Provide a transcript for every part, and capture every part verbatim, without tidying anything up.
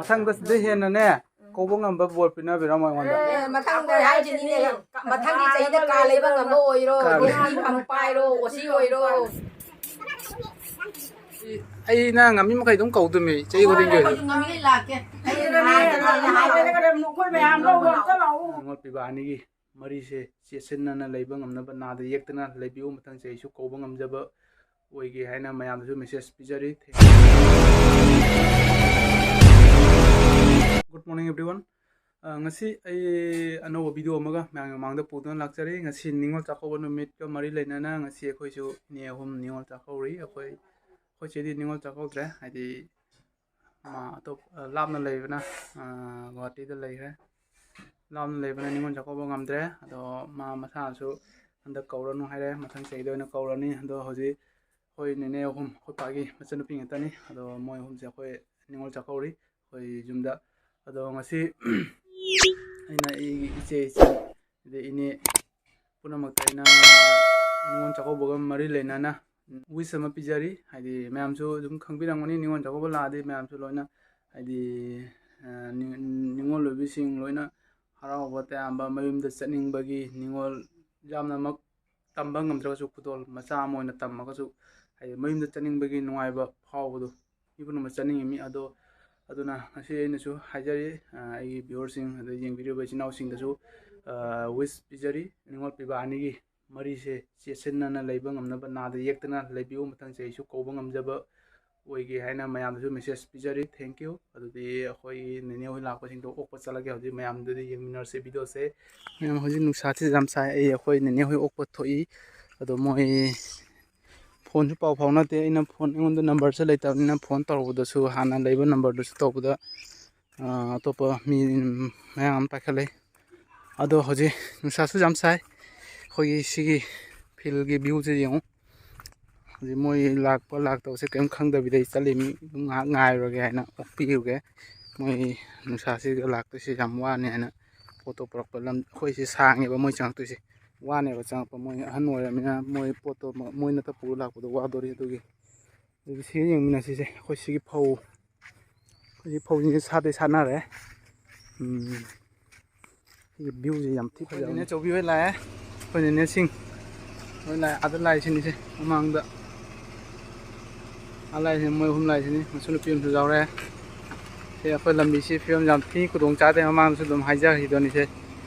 ꯃꯊꯪꯗ ꯁꯤꯗ ꯍꯦꯟꯅꯅꯦ, ꯀꯧꯕ ꯉꯝꯕ ꯕꯣꯔ ꯄꯤꯅꯕꯤꯔꯝꯃꯣ ꯑꯩꯉꯣꯟꯗ꯫ ꯑꯦ, ꯃꯊꯪꯗ ꯍꯥꯏꯁꯤꯅꯤꯅꯦ, ꯃꯊꯪꯒꯤ ꯆꯍꯤꯗ ꯀꯥ ꯂꯩꯕ ꯉꯝꯕ ꯑꯣꯏꯔꯣ, ꯀꯥ ꯂꯩ- ꯅꯦꯁꯅꯦꯜ ꯐꯝ ꯄꯥꯏꯔꯣ, ꯑꯣꯁꯤ ꯑꯣꯏꯔꯣ꯫ ꯑꯩꯅ ꯉꯝꯃꯤ ꯃꯈꯩ ꯑꯗꯨꯝ ꯀꯧꯗꯣꯏꯃꯤ, ꯆꯍꯤ ꯈꯨꯗꯤꯡꯒꯤ ꯑꯣꯏꯅ꯫ ꯑꯩꯁꯨ ꯉꯝꯃꯤꯈꯩ ꯂꯥꯛꯀꯦ꯫ ꯑꯩꯈꯣꯏ ꯃꯌꯥꯝ ꯂꯧꯕ ꯑꯝꯇ ꯂꯥꯛꯑꯣ꯫ ꯅꯤꯉꯣꯜ ꯄꯤꯕ ꯑꯅꯤꯒꯤ ꯃꯔꯤꯁꯦ ꯆꯦꯠꯁꯤꯟꯅꯅ ꯂꯩꯕ ꯉꯝꯅꯕ, ꯅꯥꯗ ꯌꯦꯛꯇꯅ ꯂꯩꯕꯤꯌꯨ꯫ ꯃꯊꯪ ꯆꯍꯤꯁꯨ ꯀꯧꯕ ꯉꯝꯖꯕ ꯑꯣꯏꯒꯦ ꯍꯥꯏꯅ ꯃꯌꯥꯝꯗꯁꯨ ꯃꯦꯁꯦꯖ ꯄꯤꯖꯔꯤ꯫ Good morning everyone꯫ ꯑ, ꯉꯁꯤ ꯑꯩ ꯑꯅꯧꯕ ꯚꯤꯗꯤꯑꯣ ꯑꯃꯒ ꯃꯌꯥꯝꯒꯤ ꯃꯃꯥꯡꯗ ꯄꯨꯗꯨꯅ ꯂꯥꯛꯆꯔꯤ꯫ ꯉꯁꯤ ꯅꯤꯉꯣꯜ ꯆꯥꯛꯀꯧꯕ ꯅꯨꯃꯤꯠꯀ ꯃꯔꯤ ꯂꯩꯅꯅ ꯉꯁꯤ ꯑꯩꯈꯣꯏꯁꯨ ꯏꯅꯦ ꯑꯍꯨꯝ ꯅꯤꯉꯣꯜ ꯆꯥꯛꯀꯧꯔꯤ꯫ ꯑꯩꯈꯣꯏ, ꯑꯩꯈꯣꯏ ꯆꯦꯗꯤ ꯅꯤꯉꯣꯜ ꯆꯥꯛꯀꯧꯗ꯭ꯔꯦ, ꯍꯥꯏꯗꯤ ꯃꯥ ꯑꯇꯣꯞ-, ꯑ, ꯂꯥꯞꯅ ꯂꯩꯕꯅ, ꯑ, ꯒꯨꯍꯥꯇꯤꯗ ꯂꯩꯈ꯭ꯔꯦ꯫ ꯂꯥꯞꯅ ꯂꯩꯕꯅ ꯅꯤꯉꯣꯜ ꯆꯥꯛꯀꯧꯕ ꯉꯝꯗ꯭ꯔꯦ꯫ ꯑꯗꯣ ꯃꯥ ꯃꯁꯥꯅꯁꯨ ꯍꯟꯗꯛ ꯀꯧꯔꯅꯨ ꯍꯥꯏꯔꯦ, ꯃꯊꯪ ꯆꯍꯤꯗ ꯑꯣꯏꯅ ꯀꯧꯔꯅꯤ꯫ ꯑꯗꯣ ꯍꯧꯖꯤꯛ ꯑꯩꯈꯣꯏ ꯅꯦꯅꯦ ꯑꯍꯨꯝ, ꯑꯩꯈꯣꯏ ꯄꯥꯒꯤ ꯃꯆꯟꯅꯨꯄꯤ ꯉꯥꯛꯇꯅꯤ꯫ ꯑꯗꯣ ꯃꯣꯏ ꯑꯍꯨꯝꯁꯦ ꯑꯩꯈꯣꯏ ꯅꯤꯉꯣꯜ ꯆꯥꯛꯀꯧꯔꯤ ꯑꯩꯈꯣꯏ ꯌꯨꯝꯗ꯫ ꯑꯗꯣ ꯉꯁꯤ ꯑꯩꯅ ꯑꯩꯒꯤ ꯏꯆꯦ, ꯏꯆꯟ, ꯑꯗꯩ ꯏꯅꯦ ꯄꯨꯝꯅꯃꯛꯇ ꯑꯩꯅ ꯅꯤꯉꯣꯜ ꯆꯥꯛꯀꯧꯕꯒ ꯃꯔꯤ ꯂꯩꯅꯅ ꯋꯤꯁ ꯑꯃ ꯄꯤꯖꯔꯤ꯫ ꯍꯥꯏꯗꯤ ꯃꯌꯥꯝꯁꯨ ꯑꯗꯨꯝ ꯈꯪꯕꯤꯔꯝꯒꯅꯤ, ꯅꯤꯉꯣꯜ ꯆꯥꯛꯀꯧꯕ ꯂꯥꯛꯑꯗꯤ ꯃꯌꯥꯝꯁꯨ ꯂꯣꯏꯅ, ꯍꯥꯏꯗꯤ, ꯑ, ꯅꯤ-, ꯅꯤꯉꯣꯜ ꯑꯣꯏꯕꯤꯁꯤꯡ ꯂꯣꯏꯅ ꯍꯔꯥꯎꯕ ꯇꯌꯥꯝꯕ, ꯃꯌꯨꯝꯗ ꯆꯠꯅꯤꯡꯕꯒꯤ ꯅꯤꯉꯣꯜ ꯌꯥꯝꯅꯃꯛ ꯇꯝꯕ ꯉꯝꯗ꯭ꯔꯒꯁꯨ ꯈꯨꯗꯣꯜ ꯃꯆꯥ ꯑꯃ ꯑꯣꯏꯅ ꯇꯝꯃꯒꯁꯨ, ꯍꯥꯏꯗꯤ ꯃꯌꯨꯝꯗ ꯆꯠꯅꯤꯡꯕꯒꯤ ꯅꯨꯡꯉꯥꯏꯕ ꯐꯥꯎꯕꯗꯣ ꯃꯤ ꯄꯨꯝꯅꯃꯛ ꯆꯠꯅꯤꯡꯉꯤ꯫ ꯃꯤ ꯑꯗꯣ, ꯑꯗꯨꯅ ꯉꯁꯤ ꯑꯩꯅꯁꯨ ꯍꯥꯏꯖꯔꯤ, ꯑ, ꯑꯩꯒꯤ ꯚ꯭ꯌꯨꯋꯔꯁꯤꯡ ꯑꯗꯩ ꯌꯦꯡꯕꯤꯔꯤꯕ ꯏꯆꯤꯟ ꯏꯅꯥꯎꯁꯤꯡꯗꯁꯨ, ꯑ, ꯋꯤꯁ ꯄꯤꯖꯔꯤ꯫ ꯅꯤꯉꯣꯜ ꯄꯤꯕ ꯑꯅꯤꯒꯤ ꯃꯔꯤꯁꯦ ꯆꯦꯠꯁꯤꯟꯅꯅ ꯂꯩꯕ ꯉꯝꯅꯕ, ꯅꯥꯗ ꯌꯦꯛꯇꯅ ꯂꯩꯕꯤꯌꯨ꯫ ꯃꯊꯪ ꯆꯍꯤꯁꯨ ꯀꯧꯕ ꯉꯝꯖꯕ ꯑꯣꯏꯒꯦ ꯍꯥꯏꯅ ꯃꯌꯥꯝꯗꯁꯨ ꯃꯦꯁꯦꯖ ꯄꯤꯖꯔꯤ꯫ Thank you꯫ ꯑꯗꯨꯗꯤ ꯑꯩꯈꯣꯏ ꯅꯦꯅꯦ ꯍꯣꯏ ꯂꯥꯛꯄꯁꯤꯡꯗꯣ ꯑꯣꯛꯄ ꯆꯠꯂꯒꯦ꯫ ꯍꯧꯖꯤꯛ ꯃꯌꯥꯝꯗꯨꯗꯤ ꯌꯦꯡꯃꯤꯟꯅꯔꯁꯦ ꯚꯤꯗꯤꯑꯣꯁꯦ꯫ ꯃꯌꯥꯝ, ꯍꯧꯖꯤꯛ ꯅꯨꯡꯁꯥꯁꯤ ꯌꯥꯝ ꯁꯥꯏ꯫ ꯑꯩ, ꯑꯩꯈꯣꯏ ꯅꯦꯅꯦ ꯍꯣꯏ ꯑꯣꯛꯄ ꯊꯣꯛꯏ꯫ ꯑꯗꯣ ꯃꯣꯏ ꯐꯣꯟꯁꯨ ꯄꯥꯎ ꯐꯥꯎꯅꯗꯦ꯫ ꯑꯩꯅ ꯐꯣꯟ, ꯑꯩꯉꯣꯟꯗ ꯅꯝꯕꯔꯁꯨ ꯂꯩꯇꯕꯅꯤꯅ ꯐꯣꯟ ꯇꯧꯔꯨꯕꯗꯁꯨ ꯍꯥꯟꯅ ꯂꯩꯕ ꯅꯝꯕꯔꯗꯨꯁꯨ ꯇꯧꯕꯗ, ꯑ, ꯑꯇꯣꯞꯄ ꯃꯤ ꯃꯌꯥꯝ ꯑꯃ ꯄꯥꯏꯈꯠꯂꯛꯏ꯫ ꯑꯗꯣ ꯍꯧꯖꯤꯛ ꯅꯨꯡꯁꯥꯁꯨ ꯌꯥꯝ ꯁꯥꯏ꯫ ꯑꯩꯈꯣꯏꯒꯤ ꯁꯤꯒꯤ ꯐꯤꯜꯒꯤ ꯚ꯭ꯌꯨꯁꯦ ꯌꯦꯡꯉꯨ꯫ ꯍꯧꯖꯤꯛ ꯃꯣꯏ ꯂꯥꯛꯄ ꯂꯥꯛꯇꯕꯁꯦ ꯀꯔꯤꯝ ꯈꯪꯗꯕꯤꯗ ꯑꯩ ꯆꯠꯂꯤꯃꯤ꯫ ꯑꯗꯨꯝ ꯉꯥꯏꯍꯥꯛ ꯉꯥꯏꯔꯨꯔꯒꯦ ꯍꯥꯏꯅ ꯑꯣꯛꯄꯤꯔꯨꯒꯦ꯫ ꯃꯣꯏ ꯅꯨꯡꯁꯥꯁꯤꯗ ꯂꯥꯛꯇꯣꯏꯁꯦ ꯌꯥꯝ ꯋꯥꯅꯤ ꯍꯥꯏꯅ ꯄꯣꯠꯇꯣ ꯄꯨꯔꯛꯄ꯫ ꯂꯝ ꯑꯩꯈꯣꯏꯁꯦ ꯁꯥꯡꯉꯦꯕ ꯃꯣꯏ ꯆꯪꯉꯛꯇꯣꯏꯁꯦ꯫ ꯋꯥꯅꯦꯕ ꯆꯪꯉꯛꯄ, ꯃꯣꯏ ꯑꯍꯟ ꯑꯣꯏꯔꯕꯅꯤꯅ ꯃꯣꯏ ꯄꯣꯠꯇꯣ ꯃ-, ꯃꯣꯏ ꯅꯠꯇ ꯄꯨꯔ ꯂꯥꯛꯄꯗꯣ ꯋꯥꯗꯣꯔꯤ꯫ ꯑꯗꯨꯒꯤ, ꯑꯗꯨꯒꯤ ꯁꯤꯒ ꯌꯦꯡꯃꯤꯟꯅꯁꯤꯁꯦ꯫ ꯑꯩꯈꯣꯏ ꯁꯤꯒꯤ ꯐꯧ, ꯍꯧꯖꯤꯛ ꯐꯧꯁꯤꯡꯁꯦ ꯁꯥꯠꯇꯤ ꯁꯥꯠꯅꯔꯦ꯫ ꯎꯝ, ꯁꯤꯒꯤ ꯚ꯭ꯌꯨꯁꯦ ꯌꯥꯝ ꯊꯤ ꯐꯖꯕꯅꯦ꯫ ꯑꯩꯈꯣꯏ ꯅꯦꯅꯦ ꯆꯧꯕꯤ ꯍꯣꯏ ꯂꯥꯛꯑꯦ꯫ ꯑꯩꯈꯣꯏ ꯅꯦꯅꯦꯁꯤꯡ ꯍꯣꯏ ꯂꯥꯛꯑꯦ꯫ ꯑꯥꯗ ꯂꯥꯛꯏꯁꯤꯅꯤꯁꯦ ꯃꯃꯥꯡꯗ꯫ ꯑꯥ ꯂꯥꯛꯏꯁꯤꯅꯤ ꯃꯣꯏ ꯑꯍꯨꯝ ꯂꯥꯛꯏꯁꯤꯅꯤ꯫ ꯃꯁꯨ ꯅꯨꯄꯤ ꯑꯃꯁꯨ ꯌꯥꯎꯔꯦ꯫ ꯁꯤ ꯑꯩꯈꯣꯏ ꯂꯝꯕꯤꯁꯤ ꯐꯤꯕꯝ ꯌꯥꯝ ꯊꯤ ꯈꯨꯗꯣꯡ ꯆꯥꯗꯦ꯫ ꯃꯃꯥꯡꯗꯁꯨ ꯑꯗꯨꯝ ꯍꯥꯏꯖꯈꯤꯗꯣꯏꯅꯤꯁꯦ꯫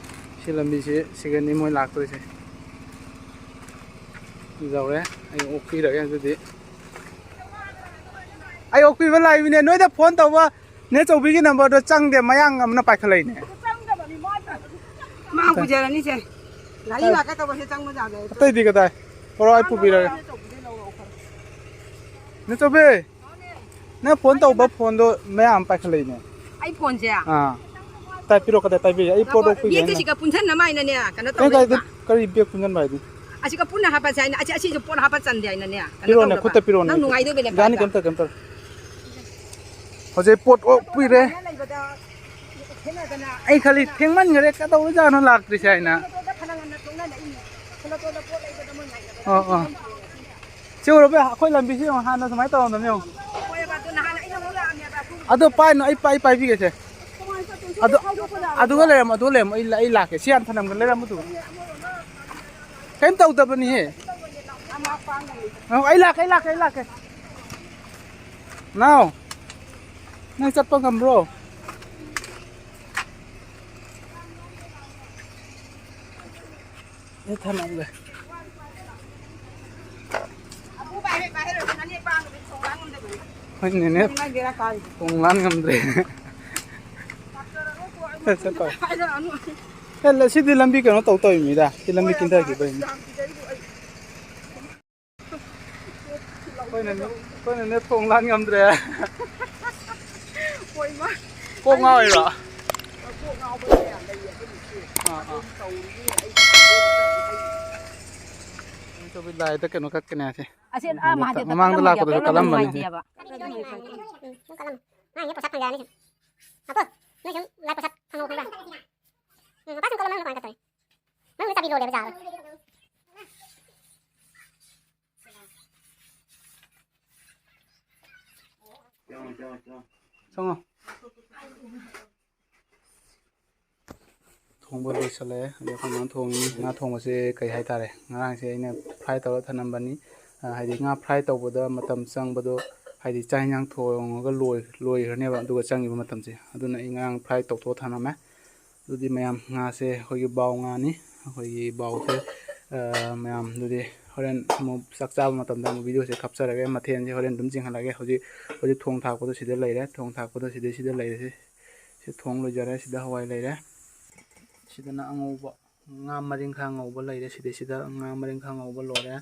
ꯁꯤ ꯂꯝꯕꯤꯁꯤ ꯁꯤꯒꯅꯤ ꯃꯣꯏ ꯂꯥꯛꯇꯣꯏꯁꯦ꯫ ꯌꯧꯔꯦ꯫ ꯑꯩ ꯑꯣꯛꯄꯤꯔꯒꯦ ꯑꯗꯨꯗꯤ꯫ ꯑꯩ ꯑꯣꯛꯄꯤꯕ ꯂꯥꯛꯏꯃꯤꯅꯦ꯫ ꯅꯣꯏꯗ ꯐꯣꯟ ꯇꯧꯕ ꯅꯦ ꯆꯧꯕꯤꯒꯤ ꯅꯝꯕꯔꯗꯣ ꯆꯪꯗꯦ꯫ ꯃꯌꯥꯡ ꯑꯃꯅ ꯄꯥꯏꯈꯠꯂꯛꯏꯅꯦ꯫ ꯃꯥ ꯄꯨꯖꯔꯅꯤꯁꯦ꯫ ꯒꯥꯔꯤ ꯂꯥꯛꯀꯦ ꯇꯧꯕꯁꯦ ꯆꯪꯕ ꯌꯥꯗꯦ꯫ ꯑꯇꯩꯗꯤ ꯀꯗꯥꯏ? ꯄꯨꯔꯛꯑꯣ, ꯑꯩ ꯄꯨꯕꯤꯔꯒꯦ꯫ ꯅꯦ ꯆꯧꯕꯤ, ꯅꯪ ꯐꯣꯟ ꯇꯧꯕ ꯐꯣꯟꯗꯣ ꯃꯌꯥꯝ ꯑꯃ ꯄꯥꯏꯈꯠꯂꯛꯏꯅꯦ꯫ ꯑꯩ ꯐꯣꯟꯁꯦ? ꯑꯥ꯫ ꯇꯥꯏ, ꯄꯤꯔꯛꯑꯣ, ꯀꯗꯥꯏ ꯄꯥꯏꯕꯤꯒꯦ? ꯑꯩ ꯄꯣꯠ ꯑꯣꯛꯄꯤꯒꯦ ꯕꯦꯛꯀꯤꯁꯤꯒ ꯄꯨꯟꯁꯟꯅ ꯃꯥꯏꯅꯅꯦ, ꯀꯩꯅꯣ ꯀꯩ ꯇꯧꯔꯦꯕ꯫ ꯀꯥꯏꯗ? ꯀꯔꯤ ꯕꯦꯛ ꯄꯨꯟꯁꯤꯟꯕ ꯍꯥꯏꯗꯤ? ꯑꯁꯤꯒ ꯄꯨꯟꯅ ꯍꯥꯞꯄꯁꯦ ꯍꯥꯏꯅ, ꯑꯁꯤ, ꯑꯁꯤꯁꯨ ꯄꯣꯠ ꯍꯥꯞꯄ ꯆꯟꯗꯦ ꯍꯥꯏꯅꯅꯦ, ꯀꯩꯅꯣ ꯄꯤꯔꯛꯑꯣꯅꯦ, ꯇꯧꯔꯦꯕ꯫ ꯈꯨꯠꯇ ꯄꯤꯔꯛꯑꯣꯅꯦ꯫ ꯅꯪ ꯅꯨꯡꯉꯥꯏꯗꯣꯏꯕꯅꯦ ꯌꯥꯅꯤ, ꯄꯥꯏꯕ꯫ ꯀꯩꯝꯇ, ꯀꯩꯝꯇ꯫ ꯍꯧꯖꯤꯛ ꯄꯣꯠ ꯑꯣꯛꯄꯤꯔꯦ꯫ ꯂꯩꯕꯗ ꯈꯦꯠꯅꯗꯅ ꯑꯩ ꯈꯜꯂꯤ ꯊꯦꯡꯃꯟꯈ꯭ꯔꯦ, ꯀꯩꯗꯧꯔꯖꯥꯠꯅꯣ ꯂꯥꯛꯇ꯭ꯔꯤꯁꯦ ꯍꯥꯏꯅ꯫ ꯈꯨꯂꯇꯣꯟꯗ ꯐꯅ ꯉꯟꯅ ꯊꯣꯛꯅꯔꯛꯏꯅꯤ꯫ ꯈꯨꯂꯇꯣꯟꯗ ꯄꯣꯠ ꯂꯩꯕꯗ ꯃꯣꯏ ꯉꯥꯏꯅꯕ ꯑꯣ, ꯑꯣ꯫ ꯁꯤ ꯎꯔꯕ? ꯑꯩꯈꯣꯏ ꯂꯝꯕꯤꯁꯤ ꯌꯦꯡꯉꯣ, ꯍꯥꯟꯅ ꯁꯨꯃꯥꯏꯅ ꯇꯧꯔꯝꯗꯕꯅꯤ ꯌꯦꯡꯉꯣ꯫ ꯍꯣꯏ, ꯑꯗꯨ ꯅꯍꯥꯟ ꯑꯩꯅ ꯑꯃꯨꯛ ꯂꯥꯛꯑꯝꯃꯦꯕ꯫ ꯑꯗꯨ ꯄꯥꯏꯅꯨ, ꯑꯩ ꯄꯥꯏ-, ꯑꯩ ꯄꯥꯏꯕꯤꯒꯦꯁꯦ꯫ ꯀꯃꯥꯏꯅ ꯆꯠꯇꯣꯏꯅꯣ? ꯑꯗꯨ, ꯁꯤ ꯐꯥꯎꯗꯣꯛꯄ ꯌꯥꯕ꯭ꯔꯣ? ꯑꯗꯨꯒ ꯂꯩꯔꯝꯃꯣ, ꯑꯗꯨꯒ ꯂꯩꯔꯝꯃꯣ, ꯑꯩ ꯂꯥ-, ꯑꯩ ꯂꯥꯛꯀꯦ꯫ ꯁꯤ ꯍꯥꯟꯅ ꯊꯅꯝꯒꯦ, ꯂꯩꯔꯝꯃꯣ ꯑꯗꯨꯒ꯫ ꯀꯩꯝ ꯇꯧꯗꯕꯅꯤꯍꯦ꯫ ꯑ, ꯑꯩ ꯂꯥꯛꯀꯦ, ꯑꯩ ꯂꯥꯛꯀꯦ, ꯑꯩ ꯂꯥꯛꯀꯦ꯫ ꯅꯥꯎ, ꯅꯪ ꯆꯠꯄ ꯉꯝꯕ꯭ꯔꯣ? ꯑꯩ ꯊꯅꯝꯒꯦ꯫ ꯑꯩꯈꯣꯏ ꯅꯦꯅꯦ ꯈꯣꯡ ꯂꯥꯟ ꯉꯝꯗ꯭ꯔꯦ꯫ ꯆꯠ, ꯆꯠ ꯇꯧꯔꯦ꯫ ꯑꯦ, ꯂ-, ꯁꯤꯗꯤ ꯂꯝꯕꯤ ꯀꯩꯅꯣ ꯇꯧ ꯇꯧꯔꯤꯃꯤꯗ꯫ ꯁꯤ ꯂꯝꯕꯤ ꯀꯤꯟꯊꯈꯤꯕꯩꯅꯤ꯫ ꯑꯩꯈꯣꯏꯅꯅꯦ, ꯑꯩꯈꯣꯏꯅꯅꯦ ꯊꯣꯡ ꯂꯥꯟ ꯉꯝꯗ꯭ꯔꯦ꯫ ꯍꯣꯏ, ꯃꯥ꯫ ꯀꯣꯛ ꯉꯥꯎꯔꯤꯔꯣ? ꯀꯣꯛ ꯉꯥꯎꯕ ꯀꯌꯥ ꯂꯩꯌꯦ ꯑꯗꯨꯅ ꯏꯆꯦ꯫ ꯑꯥ, ꯑꯥ꯫ ꯑꯗꯨꯝ ꯇꯧꯔꯤꯅꯤ ꯑꯩ꯫ ꯂꯥꯏꯗ ꯀꯩꯅꯣ ꯀꯛꯀꯅꯤ ꯍꯥꯏꯁꯦ꯫ ꯑꯁꯤ ꯑꯥ ꯃꯍꯥꯗꯦꯕꯇ ꯃꯃꯥꯡꯗ ꯀꯠꯂꯝꯃꯣꯏꯒꯦ, ꯂꯥꯛꯄꯗꯁꯨ ꯑꯩꯅ ꯀꯠꯂꯝꯕꯅꯤ꯫ ꯅꯨꯡꯉꯥꯏꯇꯦꯕ꯫ ꯎꯝ, ꯎꯝ, ꯎꯝ, ꯎꯝ, ꯀꯠꯂꯝꯃꯣ꯫ ꯃꯥ ꯍꯦꯛ ꯄꯩꯁꯥ ꯐꯪꯖꯔꯅꯤ ꯁꯤꯅ꯫ ꯑꯄꯣ, ꯅꯣꯏ ꯁꯨꯝ ꯂꯥꯏ ꯄꯩꯁꯥ ꯐꯪꯍꯧ ꯈꯪꯕ꯭ꯔꯥ? ꯎꯝ, ꯃꯄꯥ ꯁꯨꯝ ꯀꯠꯂꯝꯃꯣ, ꯅꯪ ꯀꯃꯥꯏꯅ ꯀꯠꯇꯣꯏ? ꯃꯅꯨꯡꯗ ꯆꯥꯕꯤ ꯂꯣꯜꯂꯦꯕ ꯖꯥꯔ꯫ ꯆꯪꯉꯣ꯫ ꯊꯣꯡꯕ ꯂꯣꯏꯁꯤꯜꯂꯛꯑꯦ꯫ ꯑꯗꯣ ꯑꯩꯈꯣꯏ ꯃꯌꯥꯝ ꯊꯣꯡꯉꯤ꯫ ꯉꯥ ꯊꯣꯡꯕꯁꯦ ꯀꯩ ꯍꯥꯏꯇꯥꯔꯦ, ꯉꯔꯥꯡꯁꯦ ꯑꯩꯅ ꯐ꯭ꯔꯥꯏ ꯇꯧꯔ ꯊꯝꯂꯝꯕꯅꯤ꯫ ꯑ, ꯍꯥꯏꯗꯤ ꯉꯥ ꯐ꯭ꯔꯥꯏ ꯇꯧꯕꯗ ꯃꯇꯝ ꯆꯪꯕꯗꯣ, ꯍꯥꯏꯗꯤ ꯆꯥꯛ ꯏꯟꯁꯥꯡ ꯊꯣꯡꯉꯒ ꯂꯣꯏ-, ꯂꯣꯏꯈ꯭ꯔꯅꯦꯕ, ꯑꯗꯨꯒ ꯆꯪꯉꯤꯕ ꯃꯇꯝꯁꯦ꯫ ꯑꯗꯨꯅ ꯑꯩ ꯉꯔꯥꯡ ꯐ꯭ꯔꯥꯏ ꯇꯧꯊꯣꯛꯑ ꯊꯝꯂꯝꯃꯦ꯫ ꯑꯗꯨꯗꯤ ꯃꯌꯥꯝ, ꯉꯥꯁꯦ ꯑꯩꯈꯣꯏꯒꯤ ꯕꯥꯎ ꯉꯥꯅꯤ꯫ ꯑꯩꯈꯣꯏꯒꯤ ꯕꯥꯎꯁꯦ, ꯑ, ꯃꯌꯥꯝ ꯑꯗꯨꯗꯤ ꯍꯣꯔꯦꯟ ꯑꯃꯨꯛ ꯆꯥꯛ ꯆꯥꯕ ꯃꯇꯝꯗ ꯑꯃꯨꯛ ꯚꯤꯗꯤꯑꯣꯁꯦ ꯀꯥꯞꯆꯔꯒꯦ꯫ ꯃꯊꯦꯜꯁꯦ ꯍꯣꯔꯦꯟ ꯑꯗꯨꯝ ꯆꯤꯡꯍꯜꯂꯒꯦ꯫ ꯍꯧꯖꯤꯛ, ꯍꯧꯖꯤꯛ ꯊꯣꯡ ꯊꯥꯛꯄꯗꯣ ꯁꯤꯗ ꯂꯩꯔꯦ꯫ ꯊꯣꯡ ꯊꯥꯛꯄꯗꯣ ꯁꯤꯗꯩ ꯁꯤꯗ ꯂꯩꯔꯦ꯫ ꯁꯤ, ꯁꯤ ꯊꯣꯡ ꯂꯣꯏꯖꯔꯦ꯫ ꯁꯤꯗ ꯍꯋꯥꯏ ꯂꯩꯔꯦ꯫ ꯁꯤꯗꯅ ꯑꯉꯧꯕ, ꯉꯥ ꯃꯔꯤꯡꯈꯥ ꯉꯧꯕ ꯂꯩꯔꯦ꯫ ꯁꯤꯗꯩꯁꯤꯗ ꯉꯥ ꯃꯔꯤꯡꯈꯥ ꯉꯧꯕ ꯂꯣꯏꯔꯦ꯫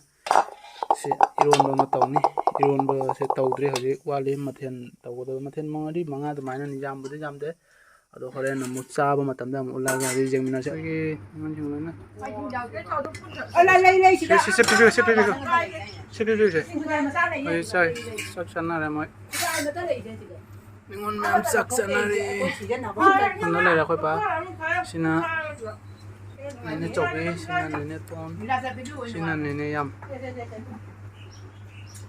ꯁꯤ ꯏꯔꯣꯟꯕ ꯑꯃ ꯇꯧꯅꯤ꯫ ꯏꯔꯣꯟꯕꯁꯦ ꯇꯧꯗ꯭ꯔꯤ ꯍꯧꯖꯤꯛ, ꯋꯥꯠꯂꯤ꯫ ꯃꯊꯦꯜ ꯇꯧꯒꯗꯕ ꯃꯊꯦꯜ ꯃꯔꯤ ꯃꯉꯥ ꯑꯗꯨꯃꯥꯏꯅꯅꯤ, ꯌꯥꯝꯕꯨꯗꯤ ꯌꯥꯝꯗꯦ꯫ ꯑꯗꯣ ꯍꯣꯔꯦꯟ ꯑꯃꯨꯛ ꯆꯥꯕ ꯃꯇꯝꯗ ꯑꯃꯨꯛ ꯎꯠꯂꯛꯑꯒꯦ꯫ ꯍꯧꯖꯤꯛ ꯌꯦꯡꯃꯤꯟꯅꯁꯤ꯫ ꯑꯩꯈꯣꯏꯒꯤ ꯑꯉꯥꯡꯁꯤꯡ ꯂꯣꯏꯅ ꯑ, ꯂꯩ, ꯂꯩ, ꯁꯤꯗ꯫ ꯁꯤ, ꯁꯤ, ꯁꯤ ꯄꯤꯕꯤꯌꯨ, ꯁꯤ ꯄꯤꯕꯤꯌꯨ꯫ ꯁꯤ ꯄꯤꯕꯤꯌꯨꯁꯦ꯫ ꯁꯤ ꯈꯨꯖꯥꯏ ꯃꯆꯥ ꯂꯩꯌꯦ꯫ ꯍꯧꯖꯤꯛ ꯆꯥꯛ, ꯆꯥꯛ ꯆꯥꯅꯔꯦ ꯃꯣꯏ꯫ ꯈꯨꯖꯥꯏ ꯑꯃꯇ ꯂꯩꯁꯦ ꯁꯤꯗ꯫ ꯅꯤꯉꯣꯜ ꯃꯌꯥꯝ ꯆꯥꯛ ꯆꯥꯅꯔꯤ꯫ ꯁꯤꯗ ꯅꯥꯀꯣꯡ ꯀꯩꯅꯣ ꯂꯩꯔꯦ ꯑꯩꯈꯣꯏ ꯄꯥ꯫ ꯁꯤꯅ ꯅꯦꯅꯦ ꯆꯧꯕꯤ, ꯁꯤꯅ ꯅꯦꯅꯦ ꯇꯣꯟ, ꯁꯤꯅ ꯅꯦꯅꯦ ꯌꯥꯝ꯫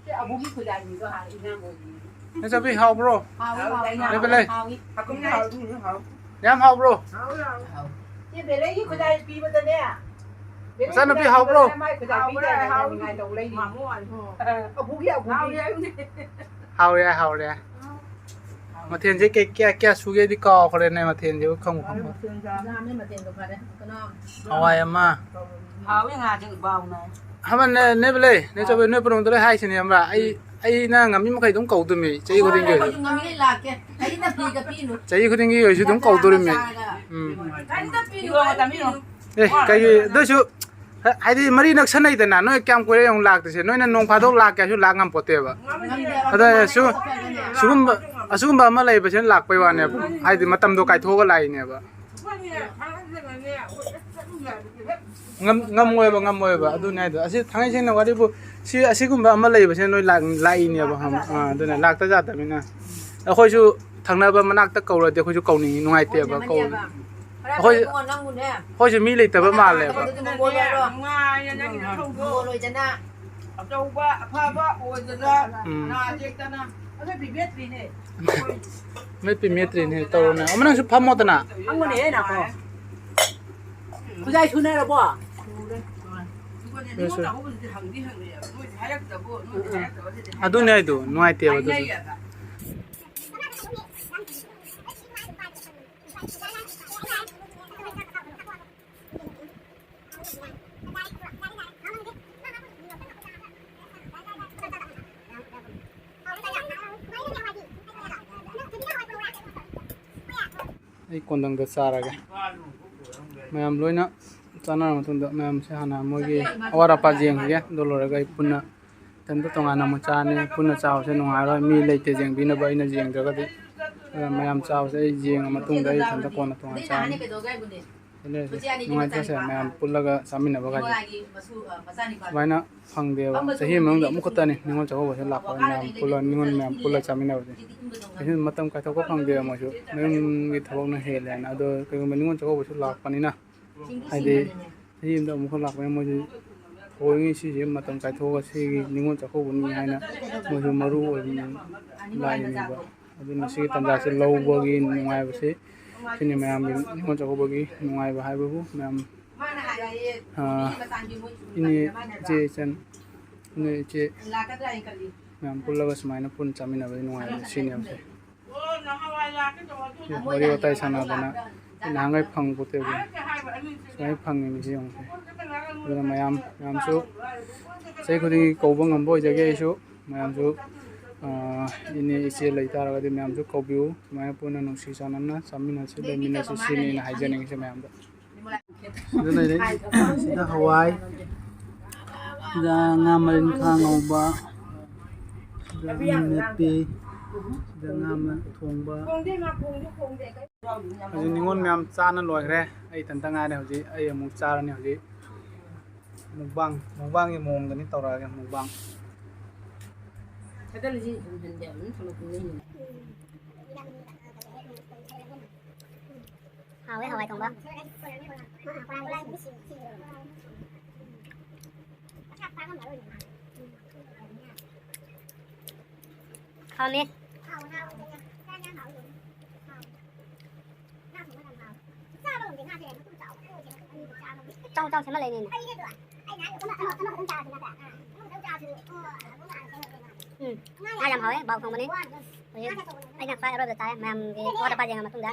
ꯁꯦ, ꯑꯕꯨꯡꯒꯤ ꯈꯨꯖꯥꯏꯅꯤꯗꯣ ꯍꯥꯏ, ꯏꯅꯝꯃ ꯑꯣꯏꯅꯤ꯫ ꯅꯦ ꯆꯧꯕꯤ, ꯍꯥꯎꯕ꯭ꯔꯣ? ꯍꯥꯎꯏ, ꯍꯥꯎꯏ, ꯅꯦ ꯕꯦꯂꯩ? ꯍꯥꯎꯏ꯫ ꯌꯥꯝ ꯍꯥꯎꯕ꯭ꯔꯣ? ꯍꯥꯎꯏ, ꯍꯥꯎꯏ꯫ ꯁꯤ ꯕꯦꯂꯩꯒꯤ ꯈꯨꯖꯥꯏ ꯄꯤꯕꯗꯅꯦ, ꯕꯦꯂꯩ ꯃꯆꯥꯅꯨꯄꯤ ꯈꯨꯖꯥꯏ ꯍꯥꯎꯕ꯭ꯔꯣ? ꯄꯤꯕꯗꯅꯦ ꯃꯥꯏ ꯈꯨꯖꯥꯏ ꯄꯤꯗꯥꯏꯅꯦ, ꯌꯥꯝ ꯅꯨꯡꯉꯥꯏ ꯇꯧ ꯂꯩꯔꯤ꯫ ꯑꯕꯨꯒꯤ, ꯑꯕꯨꯒꯤ꯫ ꯍꯥꯎꯔꯦ, ꯍꯥꯎꯔꯦ꯫ ꯃꯊꯦꯜꯁꯦ ꯀꯩ, ꯀꯌꯥ, ꯀꯌꯥ ꯁꯨꯒꯦꯗꯤ ꯀꯥꯎꯈ꯭ꯔꯦꯅꯦ, ꯃꯊꯦꯜꯁꯦ ꯈꯪꯕꯨ ꯈꯪꯕꯨ꯫ ꯌꯥꯝꯃꯦ ꯃꯊꯦꯜꯗꯣ ꯐꯔꯦ꯫ ꯀꯩꯅꯣ ꯍꯋꯥꯏ ꯑꯃ꯫ ꯍꯥꯎꯏ ꯉꯥꯁꯦ ꯕꯥꯎꯅ꯫ ꯍꯥꯃꯟꯅꯦ, ꯅꯦ ꯕꯦꯂꯩ, ꯅꯦ ꯆꯧꯕꯤ, ꯅꯣꯏ ꯄꯨꯔꯣꯝꯗ ꯂꯣꯏ ꯍꯥꯏꯁꯤꯅꯦ, ꯈꯪꯕ꯭ꯔꯥ? ꯑꯩ, ꯑꯩꯅ ꯉꯝꯃꯤ ꯃꯈꯩ ꯑꯗꯨꯝ ꯀꯧꯗꯣꯃꯤ, ꯆꯍꯤ ꯈꯨꯗꯤꯡꯒꯤ ꯑꯣꯏꯁꯨ꯫ ꯑꯩꯁꯨ ꯉꯝꯃꯤꯈꯩ ꯂꯥꯛꯀꯦ꯫ ꯑꯩꯅ ꯐꯤꯒ ꯄꯤꯅꯨ꯫ ꯆꯍꯤ ꯈꯨꯗꯤꯡꯒꯤ ꯑꯣꯏꯁꯨ ꯑꯗꯨꯝ ꯀꯧꯗꯣꯔꯤꯃꯤ꯫ ꯎꯝ꯫ ꯀꯔꯤꯝꯇ ꯄꯤꯅꯨ, ꯀꯔꯤꯝꯇ ꯄꯤꯅꯨ꯫ ꯑꯦ, ꯀꯩꯒꯤ, ꯑꯗꯨꯏꯁꯨ, ꯍ-, ꯍꯥꯏꯗꯤ ꯃꯔꯤ ꯅꯛꯁꯟꯅꯩꯗꯅ, ꯅꯣꯏ ꯀꯌꯥꯝ ꯀꯨꯏꯔꯦ ꯌꯦꯡꯉꯨ ꯂꯥꯛꯇ꯭ꯔꯤꯁꯦ? ꯅꯣꯏꯅ ꯅꯣꯡ ꯐꯥꯗꯣꯛ ꯂꯥꯛꯀꯦ ꯍꯥꯏꯁꯨ ꯂꯥꯛ ꯉꯝꯄꯣꯠꯇꯦꯕ꯫ ꯉꯝꯗꯦ, ꯑꯗ ꯁꯨ-, ꯁꯨꯒꯨꯝꯕ, ꯑꯁꯨꯒꯨꯝꯕ ꯑꯃ ꯂꯩꯕꯁꯤꯅ ꯂꯥꯛꯄꯩ ꯋꯥꯅꯦꯕ, ꯍꯥꯏꯗꯤ ꯃꯇꯝꯗꯣ ꯀꯥꯏꯊꯣꯛꯑꯒ ꯂꯥꯛꯏꯅꯦꯕ꯫ ꯉꯝ-, ꯉꯝꯃꯣꯏꯕ, ꯉꯝꯃꯣꯏꯕ꯫ ꯑꯗꯨꯅꯦ ꯍꯥꯏꯗꯣ꯫ ꯑꯁꯤ ꯊꯥꯡꯉꯩ ꯁꯦꯡꯅ ꯋꯥꯔꯤꯕꯨ, ꯁꯤ ꯑꯁꯤꯒꯨꯝꯕ ꯑꯃ ꯂꯩꯕꯁꯤꯅ ꯅꯣꯏ ꯂꯥꯛ-, ꯂꯥꯛꯏꯅꯦꯕ, ꯈꯪꯕ꯭ꯔꯥ? ꯑꯥ, ꯑꯗꯨꯅ ꯂꯥꯛꯇ ꯌꯥꯗꯕꯅꯤꯅ꯫ ꯑꯩꯈꯣꯏꯁꯨ ꯊꯪꯅꯕ ꯃꯅꯥꯛꯇ ꯀꯧꯔꯗꯤ ꯑꯩꯈꯣꯏꯁꯨ ꯀꯧꯅꯤꯡꯉꯤ, ꯅꯨꯡꯉꯥꯏꯇꯦꯕ꯫ ꯀꯧ-, ꯑꯩꯈꯣꯏ, ꯑꯩꯈꯣꯏꯁꯨ ꯃꯤ ꯂꯩꯇꯕ ꯃꯥꯜꯂꯦꯕ꯫ ꯅꯨꯡꯉꯥꯏꯅ ꯅꯊꯧꯗꯣ꯫ ꯅꯨꯡꯉꯥꯏꯔꯣꯏꯗꯅ꯫ ꯑꯆꯧꯕ ꯑꯐꯕ ꯑꯣꯏꯗꯅ ꯎꯝ꯫ ꯅꯥ ꯌꯦꯛꯇꯅ꯫ ꯑꯗꯨ ꯄꯤꯕꯦꯠꯇ꯭ꯔꯤꯅꯦ꯫ ꯃꯦꯠꯄꯤ ꯃꯦꯠꯇ꯭ꯔꯤꯅꯦ ꯇꯧꯔꯅꯦ꯫ ꯑꯃ ꯅꯪꯁꯨ ꯐꯝꯃꯣꯗꯅ꯫ ꯐꯝꯃꯨꯅꯦꯍꯦ, ꯅꯥꯀꯣ꯫ ꯈꯨꯖꯥꯏ ꯁꯨꯅꯔꯕꯣ? ꯑꯗꯨꯅꯦ ꯍꯥꯏꯗꯣ, ꯅꯨꯡꯉꯥꯏꯇꯦꯕ ꯑꯗꯨꯁꯨ꯫ ꯑꯩ ꯀꯣꯟꯗꯪꯗ ꯆꯥꯔꯒꯦ꯫ ꯃꯌꯥꯝ ꯂꯣꯏꯅ ꯆꯥꯅꯔ ꯃꯇꯨꯡꯗ, ꯃꯌꯥꯝꯁꯦ ꯍꯥꯟꯅ ꯃꯣꯏꯒꯤ ꯑꯋꯥꯠ ꯑꯄꯥ ꯌꯦꯡꯈꯤꯒꯦ꯫ ꯑꯗꯨ ꯂꯣꯏꯔꯒ ꯑꯩ ꯄꯨꯟꯅ ꯏꯊꯟꯇ ꯇꯣꯉꯥꯟꯅ ꯑꯃꯨꯛ ꯆꯥꯔꯅꯤ꯫ ꯄꯨꯟꯅ ꯆꯥꯕꯁꯦ ꯅꯨꯡꯉꯥꯏꯔꯣꯏ, ꯃꯤ ꯂꯩꯇꯦ ꯌꯦꯡꯕꯤꯅꯕ, ꯑꯩꯅ ꯌꯦꯡꯗ꯭ꯔꯒꯗꯤ꯫ ꯑꯗꯨꯅ ꯃꯌꯥꯝ ꯆꯥꯕꯁꯦ ꯑꯩ ꯌꯦꯡꯉ ꯃꯇꯨꯡꯗ ꯑꯩ ꯏꯊꯟꯇ ꯀꯣꯟꯅ ꯇꯣꯉꯥꯟꯅ ꯆꯥꯔꯅꯤ꯫ ꯑꯗꯨꯅ ꯅꯨꯡꯉꯥꯏꯇ꯭ꯔꯁꯦ, ꯃꯌꯥꯝ ꯄꯨꯜꯂꯒ ꯆꯥꯃꯤꯟꯅꯕ ꯀꯥꯏꯁꯦ꯫ ꯁꯨꯃꯥꯏꯅ ꯐꯪꯗꯦꯕ꯫ ꯆꯍꯤ ꯑꯃꯒꯤ ꯃꯅꯨꯡꯗ ꯑꯃꯨꯛ ꯈꯛꯇꯅꯤ ꯅꯤꯉꯣꯜ ꯆꯥꯛꯀꯧꯕꯁꯦ ꯂꯥꯛꯄ, ꯃꯌꯥꯝ ꯄꯨꯜꯂ, ꯅꯤꯉꯣꯜ ꯃꯌꯥꯝ ꯄꯨꯜꯂ ꯆꯥꯃꯤꯟꯅꯕꯁꯦ꯫ ꯀꯩꯁꯨ ꯃꯇꯝ ꯀꯥꯏꯊꯣꯛꯄ ꯐꯪꯗꯦꯕ ꯃꯣꯏꯁꯨ꯫ ꯃꯌꯨꯝꯒꯤ ꯊꯕꯛꯅ ꯍꯦꯜꯂꯦꯅ꯫ ꯑꯗꯣ ꯀꯩꯒꯨꯝꯕ ꯅꯤꯉꯣꯜ ꯆꯥꯛꯀꯧꯕꯁꯨ ꯂꯥꯛꯄꯅꯤꯅ, ꯍꯥꯏꯗꯤ ꯆꯍꯤ ꯑꯃꯗ ꯑꯃꯨꯛꯈꯛ ꯂꯥꯛꯄꯅꯤꯅ, ꯃꯣꯏꯁꯨ ꯊꯑꯣꯏꯒꯤ ꯁꯤꯁꯦ ꯃꯇꯝ ꯀꯥꯏꯊꯣꯛꯑꯒ ꯁꯤꯒꯤ ꯅꯤꯉꯣꯜ ꯆꯥꯛꯀꯧꯕꯅꯤ ꯍꯥꯏꯅ ꯃꯣꯏꯁꯨ ꯃꯔꯨ ꯑꯣꯏꯕ ꯂꯥꯛꯏꯅꯦꯕ꯫ ꯑꯗꯨꯅ ꯁꯤꯒꯤ ꯇꯥꯟꯖꯥꯁꯦ ꯂꯧꯕꯒꯤ ꯅꯨꯡꯉꯥꯏꯕꯁꯦ ꯁꯤꯅꯤ ꯃꯌꯥꯝꯒꯤ ꯅꯤꯉꯣꯜ ꯆꯥꯛꯀꯧꯕꯒꯤ ꯅꯨꯡꯉꯥꯏꯕ ꯍꯥꯏꯕꯕꯨ꯫ ꯃꯌꯥꯝ, ꯑꯥ, ꯏꯅꯦ, ꯏꯆꯦ, ꯏꯆꯟ, ꯏꯅꯦ, ꯏꯆꯦ ꯃꯌꯥꯝ ꯄꯨꯜꯂꯒ ꯁꯨꯃꯥꯏꯅ ꯄꯨꯟꯅ ꯆꯥꯃꯤꯟꯅꯕꯒꯤ ꯅꯨꯡꯉꯥꯏꯕ ꯁꯤꯅꯦꯕꯁꯦ꯫ ꯋꯥꯔꯤ ꯋꯥꯇꯥꯏ ꯁꯥꯟꯅꯗꯅ ꯅꯍꯥꯟꯈꯩ ꯐꯪꯄꯣꯠꯇꯦꯕ꯫ ꯁꯨꯃꯥꯏꯅ ꯐꯪꯉꯤꯅꯤ ꯁꯤ ꯌꯦꯡꯉꯨꯁꯦ꯫ ꯑꯗꯨꯅ ꯃꯌꯥꯝ, ꯃꯌꯥꯝꯁꯨ ꯆꯍꯤ ꯈꯨꯗꯤꯡꯒꯤ ꯀꯧꯕ ꯉꯝꯕ ꯑꯣꯏꯖꯒꯦ ꯑꯩꯁꯨ꯫ ꯃꯌꯥꯝꯁꯨ, ꯑꯥ, ꯏꯅꯦ ꯏꯆꯦ ꯂꯩꯇꯥꯔꯒꯗꯤ ꯃꯌꯥꯝꯁꯨ ꯀꯧꯕꯤꯌꯨ꯫ ꯁꯨꯃꯥꯏꯅ ꯄꯨꯟꯅ ꯅꯨꯡꯁꯤ ꯆꯥꯟꯅꯅ ꯆꯥꯃꯤꯟꯅꯁꯤ, ꯂꯩꯃꯤꯟꯅꯁꯤ, ꯁꯤꯅꯤ ꯑꯩꯅ ꯍꯥꯏꯖꯅꯤꯡꯉꯤꯁꯦ ꯃꯌꯥꯝꯗ꯫ ꯁꯤꯗ ꯂꯩꯔꯦ꯫ ꯁꯤꯗ ꯍꯋꯥꯏ, ꯁꯤꯗ ꯉꯥ ꯃꯔꯤꯟꯈꯥ ꯉꯧꯕ, ꯁꯤꯗ ꯃꯤꯃꯤ ꯃꯦꯠꯄꯤ, ꯁꯤꯗ ꯉꯥ ꯃ-, ꯊꯣꯡꯕ꯫ ꯍꯧꯖꯤꯛ ꯅꯤꯉꯣꯜ ꯃꯌꯥꯝ ꯆꯥꯅ ꯂꯣꯏꯈ꯭ꯔꯦ꯫ ꯑꯩ ꯏꯊꯟꯇ ꯉꯥꯏꯔꯦ ꯍꯧꯖꯤꯛ꯫ ꯑꯩ ꯑꯃꯨꯛ ꯆꯥꯔꯅꯤ ꯍꯧꯖꯤꯛ꯫ ꯃꯨꯛꯕꯥꯡ, ꯃꯨꯛꯕꯥꯡꯒꯤ ꯃꯑꯣꯡꯗꯅꯤ ꯇꯧꯔꯛꯑꯒꯦ, ꯃꯨꯛꯕꯥꯡ꯫ ꯍꯥꯎꯋꯦ ꯍꯋꯥꯏ ꯊꯣꯡꯕ꯫ ꯍꯥꯎꯅꯤ꯫ ꯆꯥꯎ ꯆꯥꯎ ꯁꯦꯝꯃ ꯂꯩꯅꯤꯅꯦ꯫ ꯎꯝ꯫ ꯉꯥ ꯌꯥꯝ ꯍꯥꯎꯋꯦ, ꯕꯥꯎ ꯊꯣꯡꯕꯅꯤ꯫ ꯍꯧꯖꯤꯛ ꯑꯩꯅ ꯈ꯭ꯋꯥꯏ ꯑꯔꯣꯏꯕꯗ ꯆꯥꯔꯦ꯫ ꯃꯌꯥꯝꯒꯤ ꯑꯋꯥꯠ ꯑꯄꯥ ꯌꯦꯡꯉ ꯃꯇꯨꯡꯗ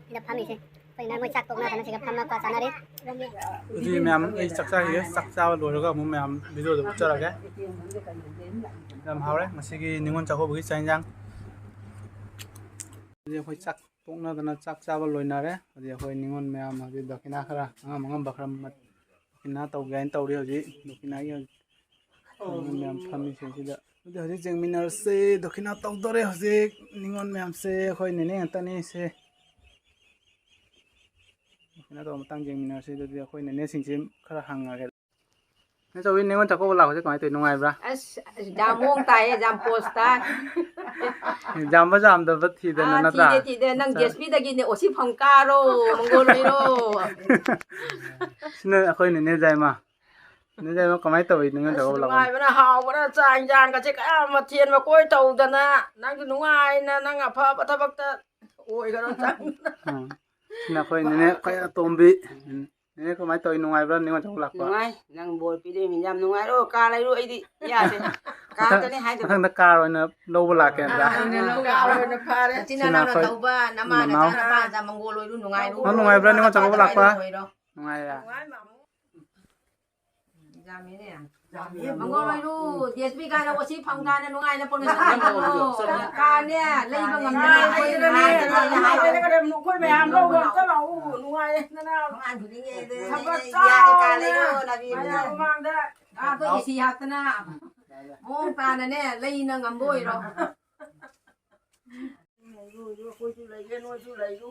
ꯁꯤꯗ ꯐꯝꯃꯤꯁꯦ꯫ ꯑꯩꯈꯣꯏꯅ ꯃꯣꯏ ꯆꯥꯛ ꯇꯣꯛꯅꯗꯅ ꯁꯤꯗ ꯐꯝꯃ ꯀ꯭ꯋꯥ ꯆꯥꯅꯔꯤ꯫ ꯑꯗꯨꯗꯤ ꯃꯌꯥꯝ ꯑꯩ ꯆꯥꯛ ꯆꯥꯈꯤꯒꯦ꯫ ꯆꯥꯛ ꯆꯥꯕ ꯂꯣꯏꯔꯒ ꯑꯃꯨꯛ ꯃꯌꯥꯝ ꯚꯤꯗꯤꯑꯣꯗ ꯎꯠꯆꯔꯒꯦ꯫ ꯌꯥꯝ ꯍꯥꯎꯔꯦ ꯉꯁꯤꯒꯤ ꯅꯤꯉꯣꯜ ꯆꯥꯛꯀꯧꯕꯒꯤ ꯆꯥꯛ ꯏꯟꯖꯥꯡ꯫ ꯑꯗꯨꯗꯤ ꯑꯩꯈꯣꯏ ꯆꯥꯛ ꯇꯣꯛꯅꯗꯅ ꯆꯥꯛ ꯆꯥꯕ ꯂꯣꯏꯅꯔꯦ꯫ ꯍꯧꯖꯤꯛ ꯑꯩꯈꯣꯏ ꯅꯤꯉꯣꯜ ꯃꯌꯥꯝ ꯍꯧꯖꯤꯛ ꯗꯈꯤꯅꯥ ꯈꯔ ꯑꯉꯝ ꯑꯉꯝꯕ ꯈꯔ ꯃꯠ-, ꯗꯈꯤꯅꯥ ꯇꯧꯒꯦ ꯍꯥꯏꯅ ꯇꯧꯔꯤ꯫ ꯍꯧꯖꯤꯛ ꯗꯈꯤꯅꯥꯒꯤ ꯍꯧꯖꯤꯛ ꯅꯤꯉꯣꯜ ꯃꯌꯥꯝ ꯐꯝꯃꯤꯁꯤꯡꯁꯤꯗ꯫ ꯑꯗꯨꯗꯤ ꯍꯧꯖꯤꯛ ꯌꯦꯡꯃꯤꯟꯅꯔꯁꯦ꯫ ꯗꯈꯤꯅꯥ ꯇꯧꯗꯣꯔꯦ ꯍꯧꯖꯤꯛ ꯅꯤꯉꯣꯜ ꯃꯌꯥꯝꯁꯦ꯫ ꯑꯩꯈꯣꯏ ꯅꯦꯅꯦ ꯉꯥꯛꯇꯅꯤ ꯁꯦ꯫ ꯗꯈꯤꯅꯥ ꯇꯧꯕ ꯃꯇꯥꯡ ꯌꯦꯡꯃꯤꯟꯅꯔꯁꯦ꯫ ꯑꯗꯨꯗꯤ ꯑꯩꯈꯣꯏ ꯅꯦꯅꯦꯁꯤꯡꯁꯦ ꯈꯔ ꯍꯪꯉꯒꯦ꯫ ꯅꯦ ꯆꯧꯕꯤ, ꯅꯤꯉꯣꯜ ꯆꯥꯛꯀꯧꯕ ꯂꯥꯛꯄꯁꯦ ꯀꯃꯥꯏꯅ ꯇꯧꯋꯤ? ꯅꯨꯡꯉꯥꯏꯕ꯭ꯔꯥ? ꯑꯁ, ꯑꯁ, ꯌꯥꯝ ꯃꯑꯣꯡ ꯇꯥꯏꯌꯦ, ꯌꯥꯝ ꯄꯣꯁ ꯇꯥꯏ꯫ ꯌꯥꯝꯕ ꯌꯥꯝꯗꯕ ꯊꯤꯗꯅ, ꯑꯥ, ꯅꯠꯇ꯭ꯔꯥ? ꯊꯤꯗꯦ, ꯊꯤꯗꯦ꯫ ꯅꯪ ꯑꯠꯆꯥ꯫ ꯗꯤ ꯑꯦꯁ ꯄꯤꯗꯒꯤꯅꯦ ꯑꯣꯁꯤ ꯐꯪ ꯀꯥꯔꯣ, ꯃꯪꯒꯣꯜ ꯑꯣꯏꯔꯣ꯫ ꯁꯤꯅ ꯑꯩꯈꯣꯏ ꯅꯦꯅꯦ ꯖꯥꯏꯃ꯫ ꯅꯦꯅꯦ ꯖꯥꯏꯃ, ꯀꯃꯥꯏꯅ ꯇꯧꯋꯤ ꯅꯤꯉꯣꯜ ꯑꯁ, ꯆꯥꯛꯀꯧꯕ ꯂꯥꯛꯄꯁꯦ? ꯅꯨꯡꯉꯥꯏꯕꯅ ꯍꯥꯎꯕꯅ ꯆꯥꯛ ꯏꯟꯖꯥꯡꯒꯁꯦ ꯀꯌꯥ ꯃꯊꯦꯜ ꯃꯀꯣꯏ ꯇꯧꯗꯅ ꯅꯪꯁꯨ ꯅꯨꯡꯉꯥꯏꯅ ꯅꯪ ꯑꯐꯕ ꯊꯕꯛꯇ ꯑꯣꯏꯈ꯭ꯔꯣ ꯆꯪꯗꯅ꯫ ꯎꯝ꯫ ꯁꯤꯅ ꯑꯩꯈꯣꯏ ꯅꯦꯅꯦ ꯈ꯭ꯋꯥꯏ ꯑꯇꯣꯝꯕꯤ꯫ ꯅꯦꯅꯦ, ꯀꯃꯥꯏꯅ ꯇꯧꯋꯤ? ꯅꯨꯡꯉꯥꯏꯕ꯭ꯔꯥ ꯅꯤꯉꯣꯜ ꯆꯥꯛꯀꯧꯕ ꯂꯥꯛꯄ? ꯅꯨꯡꯉꯥꯏ꯫ ꯅꯪ ꯕꯣꯔ ꯄꯤꯗꯣꯏꯅꯤ꯫ ꯌꯥꯝ ꯅꯨꯡꯉꯥꯏꯔꯣ꯫ ꯀꯥ ꯂꯩꯔꯨ꯫ ꯑꯩꯗꯤ ꯌꯥꯗꯦ꯫ ꯀꯥ ꯃꯊꯪ, ꯈꯛꯇꯅꯤ ꯍꯥꯏꯗꯣ꯫ ꯃꯊꯪꯗ ꯀꯥꯔ ꯑꯣꯏꯅ ꯂꯧꯕ ꯂꯥꯛꯀꯦ, ꯅꯠꯇ꯭ꯔꯥ? ꯀꯥꯔ ꯑꯣꯏꯅ ꯐꯥꯔꯦ꯫ ꯅꯆꯤꯟ ꯁꯤꯅ ꯅꯅꯥꯎꯅ ꯑꯩꯈꯣꯏ ꯇꯧꯕ, ꯅꯃꯥ ꯅꯅꯥꯎ꯫ ꯅꯆꯥ ꯅꯄꯥꯗ ꯃꯪꯒꯣꯜ ꯑꯣꯏꯔꯨ, ꯅꯨꯡꯉꯥꯏꯔꯨ꯫ ꯅꯪ ꯅꯨꯡꯉꯥꯏꯕ꯭ꯔꯥ ꯅꯤꯉꯣꯜ ꯆꯥꯛꯀꯧꯕ ꯂꯥꯛꯄ? ꯑꯣꯏꯔꯣ꯫ ꯅꯨꯡꯉꯥꯏꯔꯦ꯫ ꯅꯨꯡꯉꯥꯏ, ꯃꯥꯃꯣ꯫ ꯌꯥꯝꯃꯤꯅꯦ꯫ ꯃꯪꯒꯣꯜ ꯑꯣꯏꯔꯨ, ꯗꯤ ꯑꯦꯁ ꯄꯤ ꯀꯥꯏꯅ ꯑꯣꯁꯤ ꯐꯪ ꯀꯥꯏꯅ ꯅꯨꯡꯉꯥꯏꯅ ꯄꯣꯂꯨꯁꯟ ꯇꯧꯔꯣ꯫ ꯀꯥꯅꯦ, ꯂꯩꯕ ꯉꯝꯗꯅ ꯑꯩꯈꯣꯏ ꯅꯨꯡꯉꯥꯏꯇꯅ ꯍꯥꯏꯕꯅꯦ꯫ ꯑꯩꯈꯣꯏ ꯃꯌꯥꯝ ꯂꯧꯕ ꯑꯝꯇ ꯂꯥꯛꯎ, ꯅꯨꯡꯉꯥꯏꯌꯦ ꯅꯅꯥꯎ꯫ ꯊꯕꯛ ꯆꯥꯎꯅ ꯃꯌꯥꯝ ꯃꯃꯥꯡꯗ꯫ ꯑꯥꯗ ꯑꯦ ꯁꯤ ꯍꯥꯞꯇꯅ ꯃꯑꯣꯡ ꯇꯥꯅꯅꯦ, ꯂꯩꯅ ꯉꯝꯕ ꯑꯣꯏꯔꯣ꯫ ꯑꯩꯈꯣꯏꯁꯨ ꯂꯩꯒꯦ, ꯅꯣꯏꯁꯨ ꯂꯩꯌꯨ꯫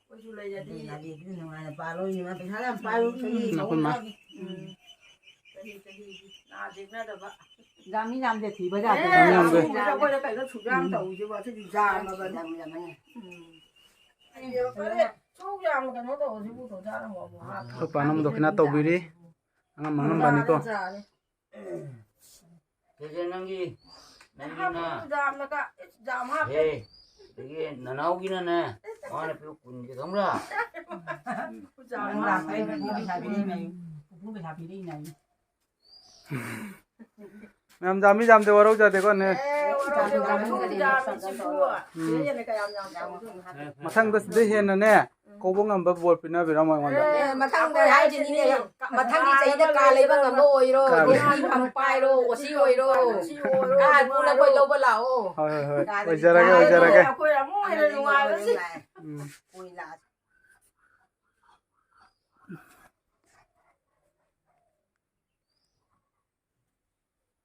ꯑꯩꯈꯣꯏꯁꯨ ꯂꯩꯔꯗꯤ꯫ ꯑꯗꯨꯅ ꯅꯨꯡꯉꯥꯏꯅ ꯄꯥꯜꯂꯣ, ꯏꯕꯦꯝꯃ, ꯄꯩꯁꯥ ꯌꯥꯝ ꯄꯥꯏꯕ ꯃꯤ ꯎꯝ, ꯑꯩꯈꯣꯏ ꯃꯥ꯫ ꯎꯝ꯫ ꯆꯍꯤ ꯆꯍꯤꯒꯤ ꯅꯥ ꯌꯦꯛꯅꯗꯕ꯫ ꯌꯥꯝꯃꯤ ꯌꯥꯝꯗꯦ ꯊꯤꯕ ꯌꯥꯗꯦ꯫ ꯑꯦ, ꯌꯥꯝꯃꯤ ꯌꯥꯝꯗꯦ꯫ ꯑꯩꯈꯣꯏꯗ ꯀꯩꯅꯣ ꯁꯨꯛ ꯌꯥꯝ ꯎꯝ꯫ ꯇꯧꯔꯤꯁꯤꯕꯣ? ꯑꯁꯤꯗꯤ ꯌꯥꯝꯃꯕꯅꯤ꯫ ꯌꯥꯝꯃꯤ ꯌꯥꯝꯃꯤ꯫ ꯎꯝ꯫ ꯑꯩ ꯐꯔꯦ, ꯁꯨꯛ ꯌꯥꯝ ꯀꯩꯅꯣ ꯇꯧꯔꯁꯤꯕꯨ ꯗꯣꯛꯇꯔꯅ ꯑꯃꯨꯛ ꯑꯃꯨꯛ ꯍꯥꯞꯄꯤ꯫ ꯑꯩꯈꯣꯏ ꯄꯥꯅ ꯑꯃꯨꯛ ꯗꯈꯤꯅꯥ ꯇꯧꯕꯤꯔꯤ꯫ ꯑꯉꯝ ꯑꯉꯝꯕꯅꯤꯀꯣ꯫ ꯆꯥꯔꯦ, ꯆꯥꯔꯦ꯫ ꯁꯦ, ꯁꯦ, ꯅꯪꯒꯤ, ꯅꯪꯒꯤꯅ꯫ ꯍꯥꯞꯄꯨ, ꯌꯥꯝꯅꯒ, ꯌꯥꯝ ꯍꯥꯞꯄꯦ꯫ ꯑꯦ, ꯑꯗꯒꯤ ꯅꯅꯥꯎꯒꯤꯅꯅꯦ, ꯃꯥꯅ ꯄꯤꯔꯛ ꯀꯨꯟꯒꯤ ꯈꯪꯕ꯭ꯔꯥ? ꯅꯪ ꯂꯥꯛꯄꯩ ꯄꯨꯄꯨ ꯄꯩꯁꯥ ꯄꯤꯔꯛꯏꯅꯦ꯫ ꯄꯨꯄꯨ ꯄꯩꯁꯥ ꯄꯤꯔꯛꯏꯅꯦ꯫ ꯃꯌꯥꯝ ꯌꯥꯝꯃꯤ ꯌꯥꯝꯗꯦ ꯋꯥꯔꯧꯖꯗꯦꯀꯣ ꯅꯦ꯫ ꯃꯊꯪꯗ ꯁꯤꯗꯩ ꯍꯦꯟꯅꯅꯦ ꯀꯧꯕ ꯉꯝꯕ ꯕꯣꯔ ꯄꯤꯅꯕꯤꯔꯝꯃꯣ ꯑꯩꯉꯣꯟꯗ꯫ ꯑꯦ, ꯃꯊꯪꯗ ꯍꯥꯏꯁꯤꯅꯤꯅꯦ, ꯃꯊꯪꯒꯤ ꯆꯍꯤꯗ ꯀꯥ ꯂꯩꯕ ꯉꯝꯕ ꯑꯣꯏꯔꯣ, ꯀꯥ ꯂꯩ- ꯗꯤ ꯁꯤ ꯐꯝ ꯄꯥꯏꯔꯣ, ꯑꯣ ꯁꯤ ꯑꯣꯏꯔꯣ, ꯀꯥ ꯄꯨꯟꯅ ꯑꯩꯈꯣꯏ ꯂꯧꯕ ꯂꯥꯛꯑꯣ꯫ ꯍꯣꯏ, ꯍꯣꯏ, ꯍꯣꯏ꯫ ꯑꯣꯏꯖꯔꯒꯦ, ꯑꯣꯏꯖꯔꯒꯦ꯫ ꯑꯩꯈꯣꯏ ꯑꯃꯨꯛ ꯍꯦꯟꯅ ꯅꯨꯡꯉꯥꯏꯕꯁꯤ꯫ ꯎꯝ꯫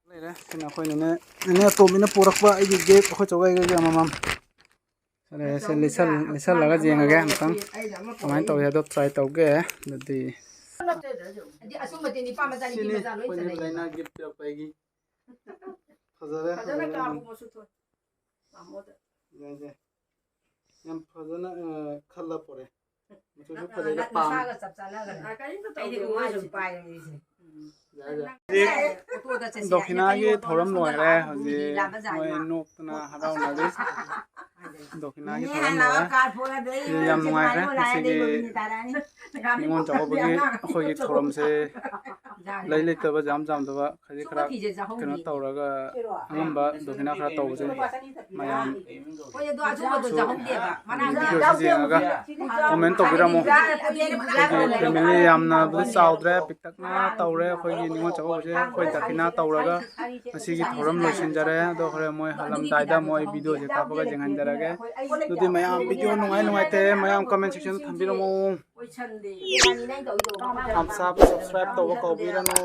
ꯂꯩꯔꯦ꯫ ꯁꯤꯅ ꯑꯩꯈꯣꯏ ꯅꯦꯅꯦ, ꯅꯦꯅꯦ ꯑꯇꯣꯝꯕꯤꯅ ꯄꯨꯔꯛꯄ ꯑꯩꯒꯤ ꯒꯤꯐ, ꯑꯩꯈꯣꯏ ꯆꯧꯒꯩꯒꯤ ꯑꯃꯃꯝ꯫ ꯁꯦ, ꯂꯤꯠꯁꯜ-, ꯂꯤꯠꯁꯜꯂꯒ ꯌꯦꯡꯉꯒꯦ ꯑꯃꯨꯛꯇꯪ꯫ ꯀꯃꯥꯏꯅ ꯇꯧꯏ ꯍꯥꯏꯗꯣ ꯇ꯭ꯔꯥꯏ ꯇꯧꯒꯦ꯫ ꯑꯗꯨꯗꯤ ꯑꯗꯤ ꯑꯁꯨꯝꯕꯗꯤ ꯅꯨꯄꯥ ꯃꯆꯥ ꯅꯨꯄꯤ ꯁꯤꯅꯤ ꯃꯆꯥ ꯂꯣꯏ ꯑꯩꯈꯣꯏ ꯆꯠꯅꯩ꯫ ꯂꯩꯅꯥ ꯒꯤꯐ ꯄꯤꯔꯛꯄ ꯑꯩꯒꯤ꯫ ꯐꯖꯔꯦ, ꯐꯖꯅ ꯐꯖꯔꯦ꯫ ꯀꯥꯞꯄꯨ ꯃꯆꯨ ꯊꯣꯛꯑꯦ꯫ ꯇꯥꯃꯣꯗ꯫ ꯌꯥꯏ, ꯌꯥꯏ꯫ ꯌꯥꯝ ꯐꯖꯅ, ꯑ, ꯈꯜꯂ ꯄꯨꯔꯛꯑꯦ꯫ ꯃꯆꯨꯁꯨ ꯐꯖꯩꯗ, ꯄꯥꯝꯃꯦ꯫ ꯅꯁꯥꯒ ꯆꯞ ꯆꯥꯅꯒꯅꯤ꯫ ꯑ, ꯀꯔꯤꯝꯇ ꯑꯩꯗꯤ ꯇꯧꯗꯦ, ꯎꯔꯁꯨ ꯃꯥꯏꯁꯦ꯫ ꯄꯥꯏꯔꯦ ꯑꯩꯁꯦ꯫ ꯌꯥꯏ, ꯌꯥꯏ꯫ ꯐꯣꯇꯣꯗ ꯆꯠꯁꯦ꯫ ꯗꯣꯈꯤꯅꯥꯒꯤ ꯍꯥꯏꯗꯤ ꯊꯧꯔꯝ ꯂꯣꯏꯔꯦ꯫ ꯍꯧꯖꯤꯛ ꯃꯣꯏ ꯅꯣꯛꯇꯅ ꯍꯔꯥꯎꯅꯔꯤ꯫ ꯗꯣꯈꯤꯅꯥꯒꯤ ꯊꯧꯔꯝ ꯂꯣꯏꯔꯦ꯫ ꯁꯤꯗ ꯌꯥꯝ ꯅꯨꯡꯉꯥꯏꯈ꯭ꯔꯦ ꯉꯁꯤꯒꯤ ꯅꯤꯉꯣꯜ ꯆꯥꯛꯀꯧꯕꯒꯤ ꯑꯩꯈꯣꯏꯒꯤ ꯊꯧꯔꯝꯁꯦ꯫ ꯂꯩ ꯂꯩꯇꯕ, ꯌꯥꯝ ꯌꯥꯝꯗꯕ, ꯈꯖꯤꯛ ꯈꯔ ꯀꯩꯅꯣ ꯇꯧꯔꯒ ꯑꯉꯝꯕ ꯗꯣꯈꯤꯅꯥ ꯈꯔ ꯇꯧꯕꯁꯦ ꯃꯌꯥꯝ ꯍꯣꯏ, ꯑꯗꯣ ꯑꯆꯨꯝꯕꯗꯣ ꯆꯥꯍꯧꯗꯦꯕ꯫ ꯃꯅꯥ ꯚꯤꯗꯤꯑꯣꯁꯤ ꯌꯦꯡꯉꯒ ꯀꯣꯃꯦꯟ ꯇꯧꯕꯤꯔꯝꯃꯣ꯫ ꯑꯩꯈꯣꯏꯒꯤ ꯐꯦꯃꯤꯂꯤ ꯌꯥꯝꯅꯕꯨꯗꯤ ꯆꯥꯎꯗ꯭ꯔꯦ, ꯄꯤꯛꯇꯛꯅ ꯇꯧꯔꯦ꯫ ꯑꯩꯈꯣꯏꯒꯤ ꯅꯤꯉꯣꯜ ꯆꯥꯛꯀꯧꯕꯁꯦ ꯑꯩꯈꯣꯏ ꯗꯈꯤꯅꯥ ꯇꯧꯔꯒ ꯉꯁꯤꯒꯤ ꯊꯧꯔꯝ ꯂꯣꯏꯁꯤꯟꯖꯔꯦ꯫ ꯑꯗꯣ ꯍꯣꯔꯦꯟ ꯃꯣꯏ ꯍꯜꯂꯝꯗꯥꯏꯗ ꯃꯣꯏ ꯚꯤꯗꯤꯑꯣꯁꯦ ꯀꯥꯞꯄꯒ ꯌꯦꯡꯍꯟꯖꯔꯛꯑꯒꯦ꯫ ꯑꯗꯨꯗꯤ ꯃꯌꯥꯝ ꯚꯤꯗꯤꯑꯣ ꯅꯨꯡꯉꯥꯏ ꯅꯨꯡꯉꯥꯏꯇꯦ ꯃꯌꯥꯝ ꯀꯣꯃꯦꯟ ꯁꯦꯛꯁꯟꯗ ꯊꯝꯕꯤꯔꯝꯃꯣ꯫ ꯁꯝꯁꯥꯕ ꯁꯕꯁꯀ꯭ꯔꯥꯏꯕ ꯇꯧꯕ ꯀꯥꯎꯕꯤꯔꯅꯨ꯫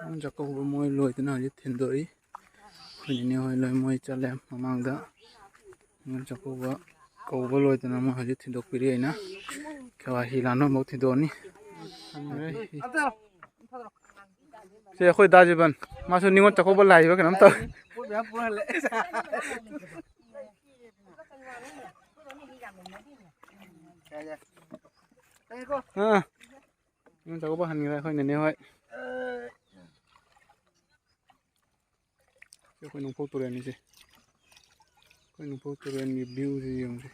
ꯅꯤꯉꯣꯜ ꯆꯥꯛꯀꯧꯕ ꯃꯣꯏ ꯂꯣꯏꯗꯅ ꯍꯧꯖꯤꯛ ꯊꯤꯟꯗꯣꯛꯏ꯫ ꯑꯩꯈꯣꯏ ꯅꯤꯅꯦ ꯍꯣꯏ ꯂꯣꯏ ꯃꯣꯏ ꯆꯠꯂꯦ ꯃꯃꯥꯡꯗ꯫ ꯅꯤꯉꯣꯜ ꯆꯥꯛꯀꯧꯕ ꯀꯧꯕ ꯂꯣꯏꯗꯅ ꯃꯣꯏ ꯍꯧꯖꯤꯛ ꯊꯤꯟꯗꯣꯛꯄꯤꯔꯤ꯫ ꯑꯩꯅ ꯈꯦꯋꯥ ꯍꯤ ꯂꯥꯟꯕ ꯑꯃꯐꯥꯎ ꯊꯤꯟꯗꯣꯛꯑꯅꯤ꯫ ꯁꯤ ꯑꯩꯈꯣꯏ ꯗꯥ ꯖꯤꯕꯟ, ꯃꯥꯁꯨ ꯅꯤꯉꯣꯜ ꯆꯥꯛꯀꯧꯕ ꯂꯥꯛꯏꯕ ꯀꯩꯅꯣꯝ ꯇꯧꯋꯤ꯫ ꯑꯥ, ꯅꯤꯉꯣꯜ ꯆꯥꯛꯀꯧꯕ ꯍꯟꯈ꯭ꯔꯦ ꯑꯩꯈꯣꯏ ꯅꯦꯅꯦ ꯍꯣꯏ꯫ ꯁꯤ ꯑꯩꯈꯣꯏ ꯅꯣꯡꯄꯣꯛ ꯇꯨꯔꯦꯜꯅꯤꯁꯦ꯫ ꯑꯩꯈꯣꯏ ꯅꯣꯡꯄꯣꯛ ꯇꯨꯔꯦꯜꯒꯤ ꯚ꯭ꯌꯨꯁꯦ ꯌꯦꯡꯉꯨꯁꯦ꯫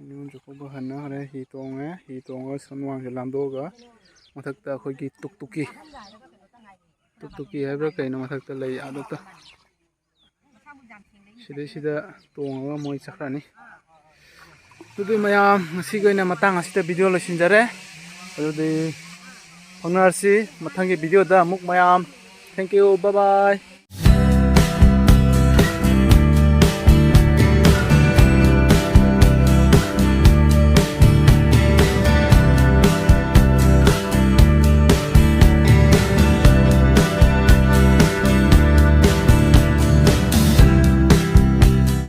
ꯅꯤꯉꯣꯜ ꯆꯥꯛꯀꯧꯕ ꯍꯟꯅꯈ꯭ꯔꯦ꯫ ꯍꯤ ꯇꯣꯡꯉꯦ꯫ ꯍꯤ ꯇꯣꯡꯉꯒ ꯁꯟ ꯋꯥꯡꯁꯦ ꯂꯥꯟꯗꯣꯛꯑꯒ ꯃꯊꯛꯇ ꯑꯩꯈꯣꯏꯒꯤ ꯇꯨꯛꯇꯨꯀꯤ, ꯇꯨꯛꯇꯨꯀꯤ ꯍꯥꯏꯕ꯭ꯔꯥ ꯀꯩꯅꯣ, ꯃꯊꯛꯇ ꯂꯩ ꯑꯗꯨꯗ꯫ ꯁꯤꯗꯩꯁꯤꯗ ꯇꯣꯡꯉꯒ ꯃꯣꯏ ꯆꯠꯈ꯭ꯔꯅꯤ꯫ ꯑꯗꯨꯗꯤ ꯃꯌꯥꯝ, ꯉꯁꯤꯒꯤ ꯑꯣꯏꯅ ꯃꯇꯥꯡ ꯑꯁꯤꯗ ꯚꯤꯗꯤꯑꯣ ꯂꯣꯏꯁꯤꯟꯖꯔꯦ꯫ ꯑꯗꯨꯗꯤ ꯐꯥꯎꯅꯔꯁꯤ ꯃꯊꯪꯒꯤ ꯚꯤꯗꯤꯑꯣꯗ ꯑꯃꯨꯛ ꯃꯌꯥꯝ꯫ Thank you, bye bye꯫